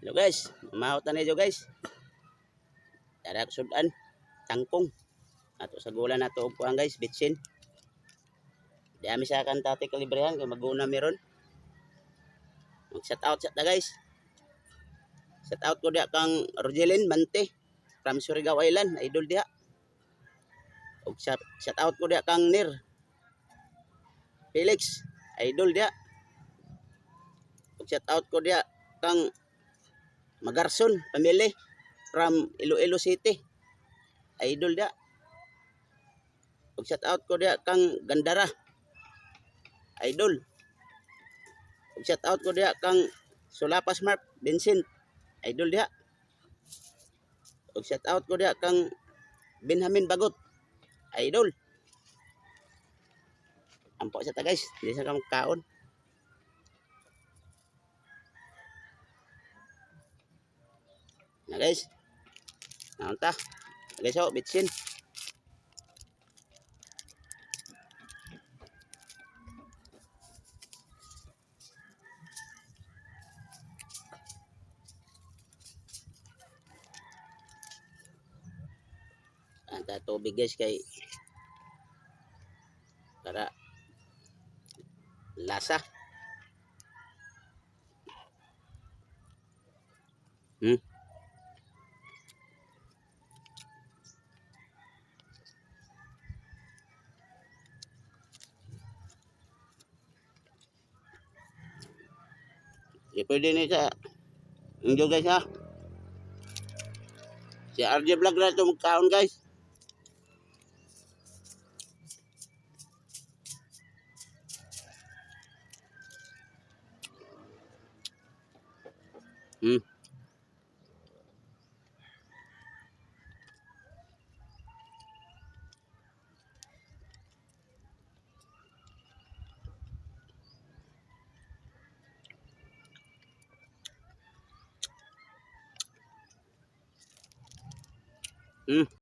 Hello guys, mamahot na ninyo, guys. Dara sudan, tangkong. Ato sa gula nato og kuan, guys, bitsin. Di ami sa kan tate kalibrehan kay maguna meron. Mag shout out sa ta, guys. Shout out ko diha kang Rogelin Mante from Surigao Island, idol diha. Og shout out ko diha kang Nir Felix, idol diha. Og shout out ko diha kang Magarson family from Iloilo City. Idol diha. Og shout out ko diha kang Gandara. Idol. Og shout out ko diha kang Sulapas Mark Vincent. Idol diha. Og shout out ko diha kang Benjamin Bagot. Idol. Ampo sa ta, guys. Di sa kamong kaon. Na, guys. Naon ta. Guys, oh, bitsin. Ang ta tubig, guys, kay para lasa. Di pwede ni sa inyo, guys, ha. Si RJ Vlog na ito magkaon, guys.